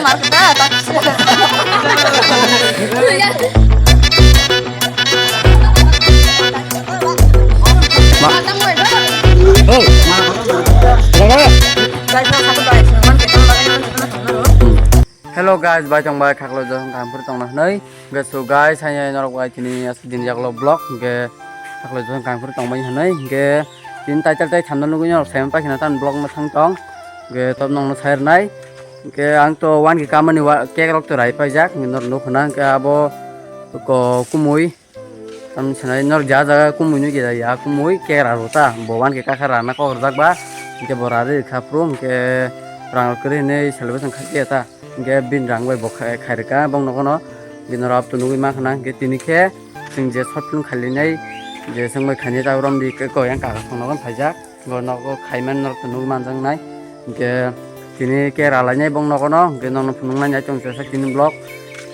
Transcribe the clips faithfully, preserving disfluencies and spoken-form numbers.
Parkta, tak. Hello guys, bai tong bai khaklo jong kampur tong na hnai. Guys, so guys, hai norok bai tini asuk din jaklo vlog, hingke khaklo jong kampur tong bai hnai, hingke tin title tai thanda nugui norok sai pakhina tan vlog no thang tong, hingke top nong no sai rwnai, hingke ang to one K kamani wa-, cake rok to rai paijak, hingke norok nukho na, hingke abo ko kumui. Tamni sanai nor ja jaga kumui nui kisa ya kumui kera rota bo wan ke kakha rana kok rwjak ba hingke bo rari kha phuru hingke rang rok kwrwi hinui celebration khai khe ta hingke bini rang bai bo khai khai rwkha bong nogo no bini rok to nugui mankha na hingke tini khe chwng je short film khailainai je chwng bai khainai ta romdi kok yang kaga song nogo phaijak. Bo nogo khaiman norok to nugui manjaknai. Hingke tini kera lainai bong nogo no, hingke nono phunuknai nai tong sesa tini vlog.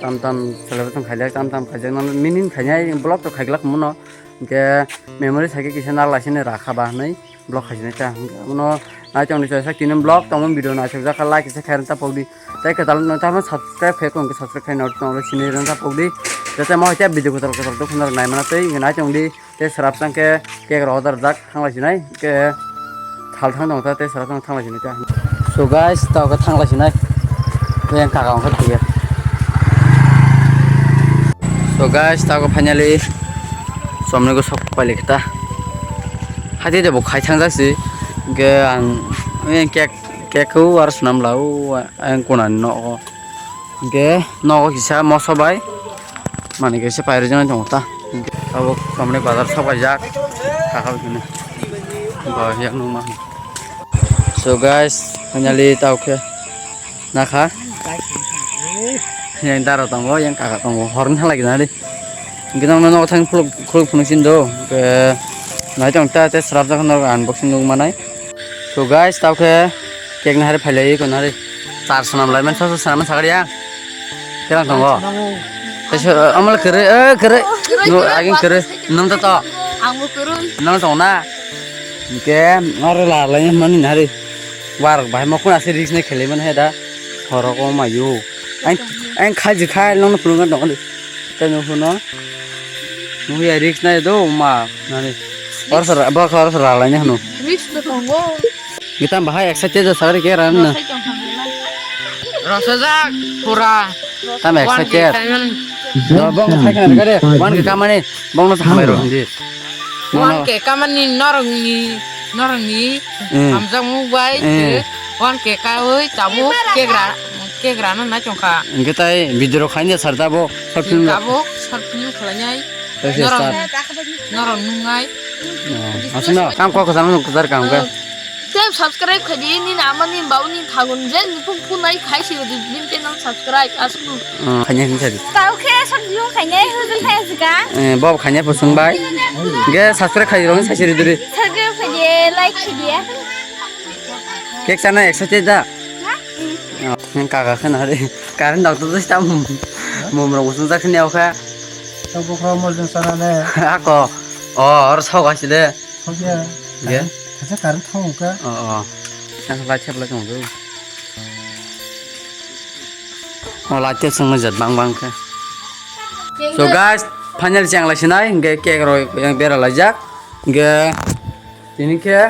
Tam tam celebrate tong khaijak, tam tam khaijak, nono minin khainai vlog to khaiglak muno. Hingke memory saikhe kisa nal laisini rakha ba hinui vlog khaisinai ta. Hingke abono nai tong sesa tini vlog, tongmani video naisajak kha like kisa khairok ta pokdi. Tei kwtal no tamo subscribe khai kong subscribe khai norok tong sini rang ta pokdi. Jate mo hita video kwtal kwtal to khunor naimana tei nai tongdi. Tei srapsang khe cake rok order jak thanglai sinai khe thal thang tong ta tei srapsang thanglai sinai ta. So guys, tao khe thanglai sinai tei ang kaka wngkha thwiya. So guys, tao khe finally somni go sok pailai khe ta. Haite de bo khai thang jak si hingke ang cake cake o ar swnam la o ang kona ni nogo. Hingke nogo kisa moso bai manui kaisa pairwk jani tongo ta. Hingke abo somni bazar sok paijak kaka bai khe ba yang nung ma. So guys, finally tao khe nakha yang dara tongo yang kaka tongo horni halai gina ri. Hingke nono nogo thang khuluk khuluk phunuk sin do hingke nai tong ta te srapjak no unboxing nung manai. So guys, tao khe cake nahari phailai ko nahari. Char swnam lai man, sa sa swnam sakari ya. Kelang tongo. Tei so, amala kere, eh, kere. No, agin kere. Nam to to. Ang bo kere. Nam to na. Ke, aro la lai mani nahari. War bai mo kuna se risk ne khele man he da. Horok o mayo. Ang, ang khai ji khai long no phunuk dong. Tei no phuno. Nung ya risk nai do ma nani. Or sara ba khor sara lai ne hnu. Risk to tongo. Gitam bahai excited ja sagari ke ran na. Rosajak pura. Tam excited. No bong khai kana gare. Wan ke kamani bong no samai ro hindi. Wan ke kamani norong ni norong ni. Hmm. Hamjak muk bai. Hmm. Wan ke kaui tabuk kegra kegra na na chongkha. Hingke tai video rok khaini sar tabuk short film rok. Tabuk short film khlainai. Tei se norok start. Norok nungnai. Oh, aswkno kam kok kwchangno kwchar kam khe. Tei subscribe khaidi nini amani bauni thagun je nipung punai khai si di nini channel subscribe aswkno. Oh, khaini hinsa di. Tao khe short film khainai hujul khe sika. Eh, bob khaini pusung bai. Ge subscribe khaidi rong sai siri duri. Subscribe khaidi like khaidi. Cake sana excited da? Ha? Oh, yang kaka khe na re. Current dok to sta mum. Mum rok usung jak ni okha. Tok bokro mo jeng sana ne. Ako. Oh, or sok asile. Sok ya. Ye. Kaisa current thong ka. Oh, oh. Yang light chep la chong do. Oh, light chep sang jat bang bang khe. So guys, final chang lai sinai, hingke cake rok yang bera laijak. Hingke tini khe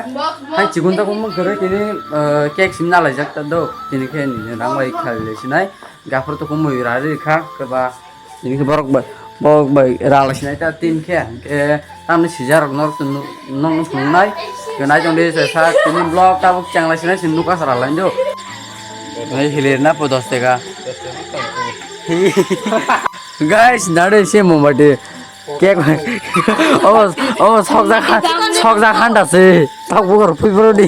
hai chigun ta kong kere tini, eh, cake sim na laijak ta do. Tini khe ni rang bai khal le sinai. Gaphur to kong mui ra ri kha ke ba. Tini khe borok bai, borok bai ra lai sinai ta tin khe. Hingke tamni sijak rok norok to nu-, nok no phunuknai. Ke nai tong di sa sa tini vlog tabuk chang lai sinai sin nuka sara lai do. Nai hilir na po dos tega. Guys, nade se mombati. Cake. Oh, oh, sokjak ha-, sokjak handa se. Tok bugar pui bro di.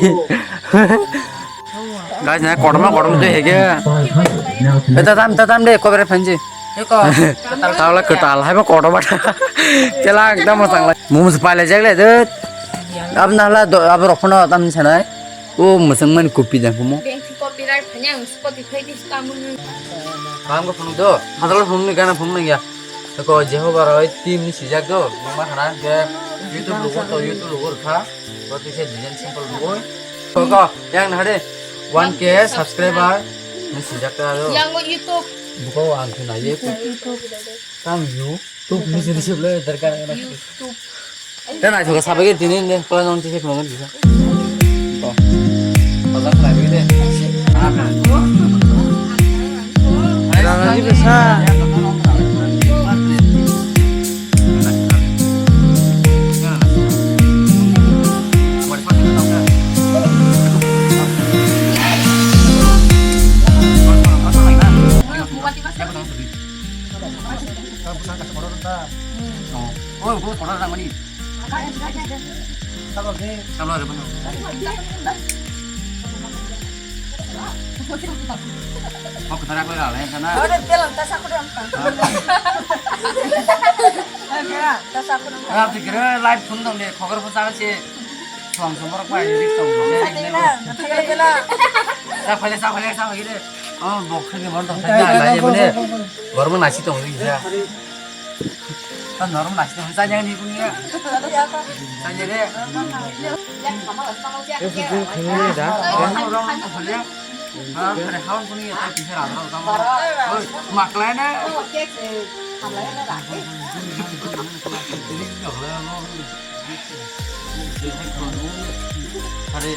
Guys, na kotorma kotorma twi hege. Eta tam, ta tam de, kobere phanji. Tawla kwtal, hai ba kotorma. Kela ekdam mosang lai. Mum se paile jak le de. Ab na la do, ab rok phano tam sanai. O mosang mani kopi jang mo. Bengsi copyright phanya, ang Spotify di stamung. Kalam ko phunuk do, hadal phunuk ni gana phunuk nang ya. Ko Jehovah roi team ni sijak do, mama hana ke YouTube logo to YouTube logo kha. Ko tise design simple logo. Ko ko yang na de one K subscriber. Nung sinjak ta do. Yang YouTube. Buko ang khe nai ye. YouTube. Tang YouTube ni sini sip le darkar. YouTube. Tang nai thoka sabai ke tini ne kala non tike kemang bisa. Oh. Pala kala bide. Rang aji besa. Oh, oh, oh, kotor na mani. Sabar de. Sabar de, bano. Oh, kotor aku lalai sana. Ore, telang tas aku dong. Oke, tas aku dong. Ah, pikir live phone dong de, khogor phone sana si. Suang sumber pai, rik tong. Sa phale, sa phale, sa phale de. Oh, bok khe ni mon tong. Sa na la ye mane. Bor mo nasi tong ri sa. Ta norom nasi tong sa yang ni punya. Sa ye de. Ke su tu khini da. Rom rom phale. Ah, kare hawan punya ta pisa ra ro ta. Oi, maklai na. Are.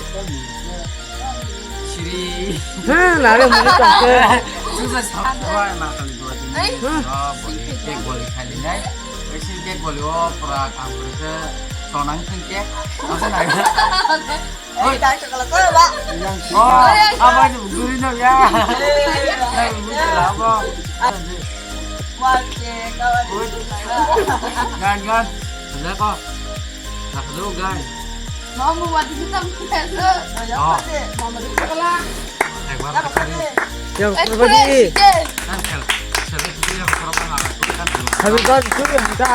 Siri. Ha, nare muni tongke. Susa sa, sa, na kali dua tini. Ai. Oh, boli ke boli khali nai. Esi ke boli o pura kam kore ke tonang tingke. Asa nai. Oi, tak sekolah kau, Pak. Oh, apa ni guri na ya? Nai guri lah apa? Wah, ke kawan. Oi. Gan gan. Ada apa? Nah, hello, guys. Mau membuat kita biasa. Oh. Mau beli sekolah. Ekbar kali. Yang seperti kan sel, sel itu yang korok kan ada, itu kan belum. Habis kan itu yang kita.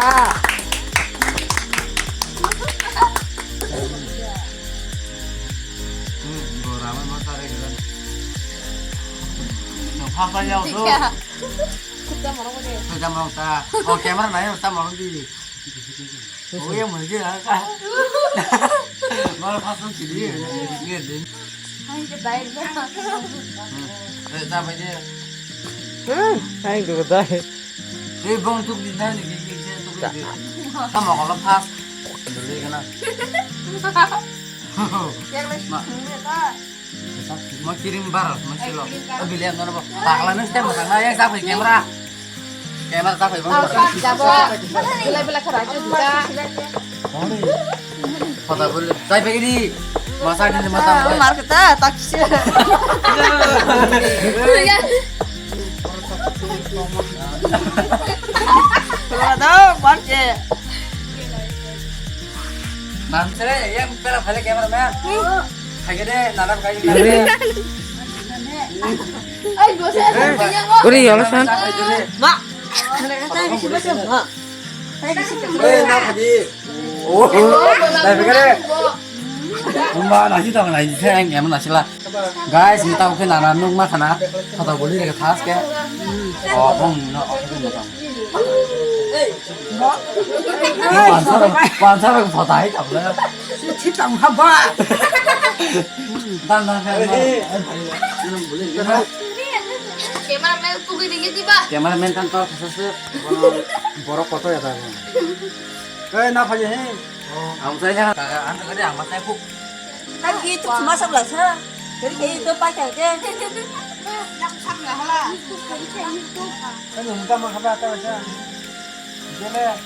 Hmm, gua ramai mau tarik kan. Yang apa ya tuh? Iya. Kita mau deh. Kita mau ta. Oh, kamera nai, kita mau di. Oye, mujhe aa ka. Mara pasang sidi ye din. Hai ke dai. Eh, ta baje. Hmm, hai ke dai. Eh, bong tuk di na ni ki ki tu ki. Ta mo ko pas. Dole kana. Yang lagi. Ma. Mo kirim bar, mo silo. Ai, kirim bar. Bili ang nono. Pakla nang stem sang na yang sabai camera. Camera sabai bang. Bela bela khara aja juga. Kota bole. Sai pegi di. Masa di mata. Mar kita taksi. Dong, mar ke. Bang sere yang pela phale camera man. Hai ke de, nadam kai. Uri, yolo san. Ma. Eh, na phaji. Oh, dai pegare. Umba nasi tong nai se ang em nasi la. Guys, mita oke nana nuk ma khana. Kata boli rega thas ke. Oh, bong na oke na tong. Pansar, pansar ko photo hai tong le. Thik tong ha ba. Dan dan dan. Cameraman tugui ringye diba. Cameraman kan to khasa se. Borok koto ya ta. Eh, na phaji he. Ang sai ya. Ang tadi ang masai puk. Lagi itu cuma sebelah sana. Jadi kayak itu pakai aja. Yang sama lah. Kan yang utama kata aja. Jele.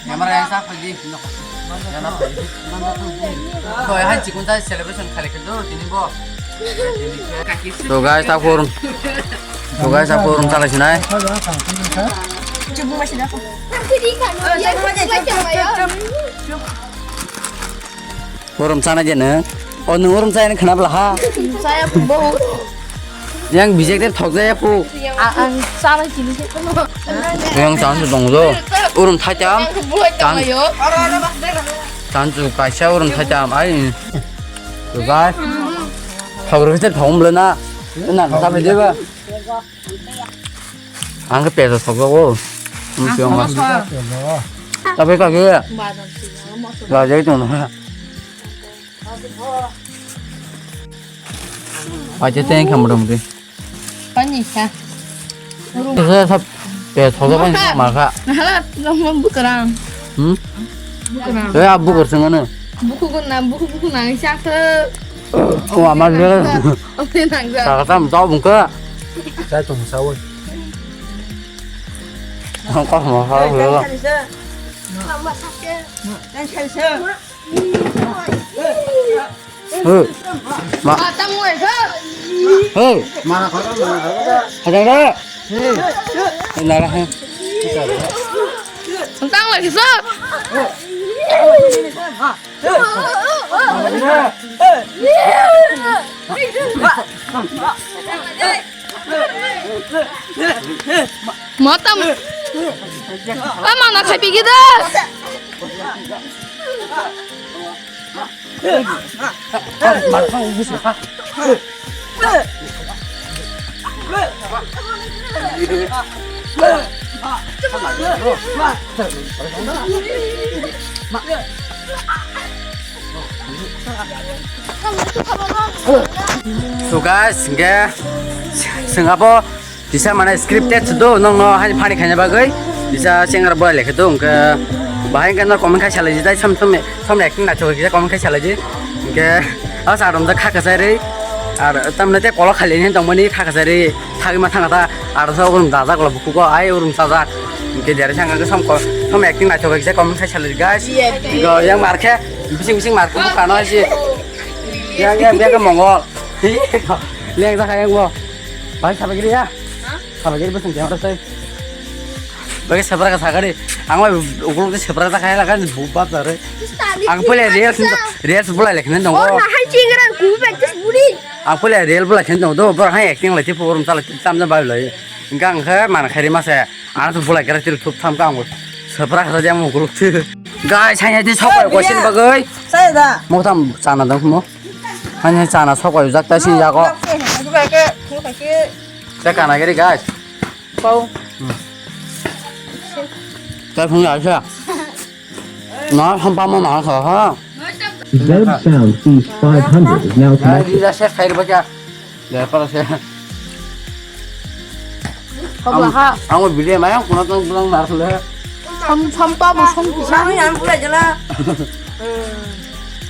Camera yang sah phaji. Yang na phaji. To ya han chikun ta celebration khali khali do tini bo. To guys, ta forum. To guys, ta forum chala sinai. Forum chana je nang. O nung forum chaya khna bla ha. Chaya bo. Yang bijek de thok jaya pu. Ang chana chini se. Yang chan su dong do. Urum thaitam. Chan. Chan su kaisa urum thaitam ai. To guys. Thok ro se thong bla na. Na ta be ba. Ang ke pesa thok go. Ang ke ma. Ta be ka ge. La jai to na. Paite teng kha mota moti. Pani kha. Kisa sab pe thodo pani ma kha. Hala, lama bukarang. Hmm? Bukarang. Eh, abu kar sengana. Buku guna, buku buku nang sa kha. Oh, amar le. Oke nang sa. Sa kha sam tau bung kha. Sa tung sa woi. Ang kha ma kha. Hey. Ma. Hey. Ada ada. Hey. Nara ha. Tang lagi sa. Matam. Ama na khai pigi da. So guys, hingke sengabo kisa mane scripted do nongno hani phani khaina bagwi kisa singer boy lekhe do hingke bahai hingke no comment khai salai jai sam sam sam acting naithok kisa comment khai salai jai hingke a sa romjak kha kwchai rwi ar tamne te kolok khali hin tongmani kha kwchai rwi thagwi ma thanga ta ar sa urum dajak lo bukugo ai urum sajak hingke jare sangka sam sam acting naithok kisa comment khai salai guys go yang markhe. Bising bising markhe bukano si. Yang yang biang ke mongol. Leng jakha yang bo. Bai sabagiri ya. Sabagiri bising dia orang sai. Bagi sabra ka sagari. Ang bai ukuluk de sabra jakha ya lagan bu bab dare. Ang pole reels reels bulai lekne dong. Oh, nahan chingrang ku betes buri. Ang pole reel bulai khe nw do, borok hai acting lai tei forum chalai tam jani bai lai. Hingke ang khe mana khairi masa, ano to bulai khe tiri thup tham khe ang bo. Sapra khe jang mo guluk thi. Guys, hai hai tei sok bai question bagwi. Sai da. Mo tham chana dong mo. Hai hai chana sok bai jak ta sin jago. Te kana giri guys. Pau. Ta phung ya sa. Na, sampama na kha ha. Dead Sound East five hundred is now connected. Rida ses khair bacha. De para se. Abla ha. Ang video maya kuna tong bulang nar le. Sam sampa bo song kisa. Ang yang pura jala.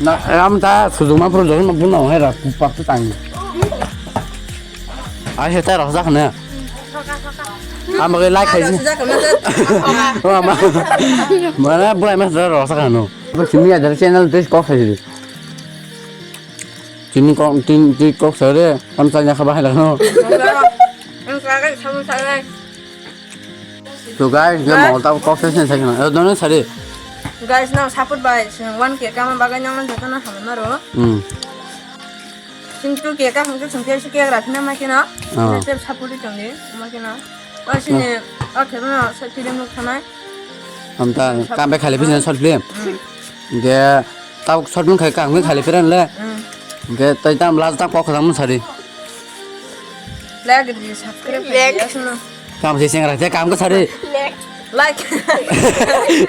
Na, am ta sujuma pro jori ma buna hera kupak tu tang. Ai he ta rok jak ne. Ama ke like khai. Sujak kena. Oh ama. Mana bulai mas rok jak no. Simi ada channel tu kok khai. Simi kok tin ti kok sare. Am sa nya kha bahai lak no. Ang sa kan samu sa lai. So guys, dia mau tahu kok saya saya kena. Eh, dona sare. Guys, nang support bai one K kama bagai nang nang jatana hamaro. Hmm. Sing tu keka hingke sing kesa kek rakhina ma kena. Ah. Tep sapuri tongdi ma kena. O sini o khebeno short film nuk thanai. Amta kambe khali pisa short film. Hmm. Ge tau short film khai kang khai khali pira le. Hmm. Ge tai tam last tam kok kham sari. Like di subscribe like. Di asno. Kam se sengra te kam ko sari. Like. Like.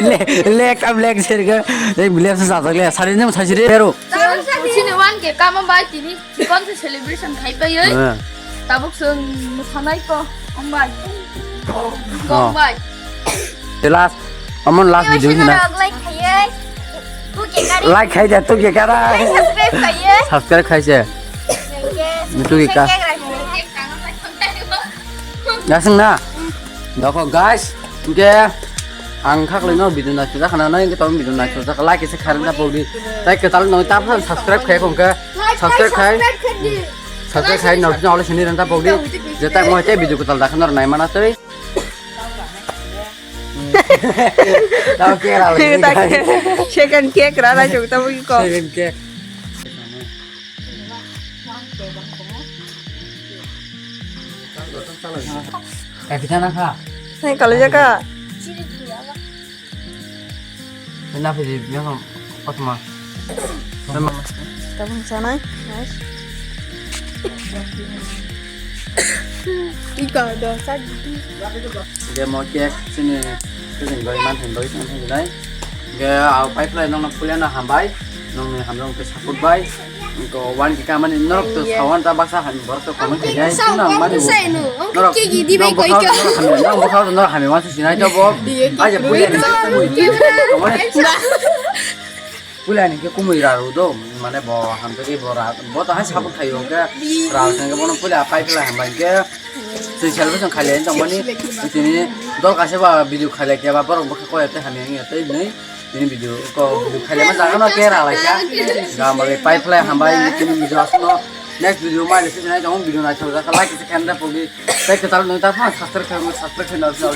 Lek, lek, am lek sir ga. Ei, bile sa sa le, sari nem sa sir pero. Sini one K kama bai tini, chikon se celebration khai pai oi. Eh. Tabuk sung mukhanai ko, om bai. Ko om bai. Te last, amon last video hina. Like khai oi. Tu ke kari. Like khai da, tu ke kara. Subscribe khai oi. Subscribe khai se. Thank you. Tu ke ka. Subscribe khai oi. Gasing na? Doko guys, hingke ang khaklai no video naithok jakha na, hingke tamo video naithok jakha, like kisa khairok na pogdi. Tai kwtal no tamo subscribe khai kongke, subscribe khai, subscribe khai no no le sini renta pogdi. Je tai mo te video kwtal dakha no nai mana tei. Tamo ke ra le. Second cake ra na chuk tamo ko. Second cake. Kaisa na kha. Hai, kalai jaka. Na phi di, biang kotma. Tabung sanai. Nice. Ika do sa. Dia mau cake sini. Sini bai man hin bai san hin bai. Ge au pipeline nong na pulia na hambai. Nong ni hamjong ke support bai. Ko wan ki kamani norok to sawan ta baksa han borok to comment khai nai. Tuna mani sai no. Norok ke gi di bai koi ka. Norok bokha norok hami wan si nai to bo. Aja puli ani kumui. Puli ani ke kumui raru do mane bo ham to ke bo ra bo to hai sabuk thayo ke ra thang ke bono puli apai pula ham bai ke. Twi salvation khailai tongmani tini dol kaisa ba video khailai khe ba borok bokhe koi te hamya wngya tei nwi tini video ko video khailai ma jaga no kera lai kha. Gam bai pai phlai hambai tini video asno next video mai le sinai tong video nai thok jak like se kenda pogi tei kwtal nwi ta phan subscribe khe subscribe khe nal nal.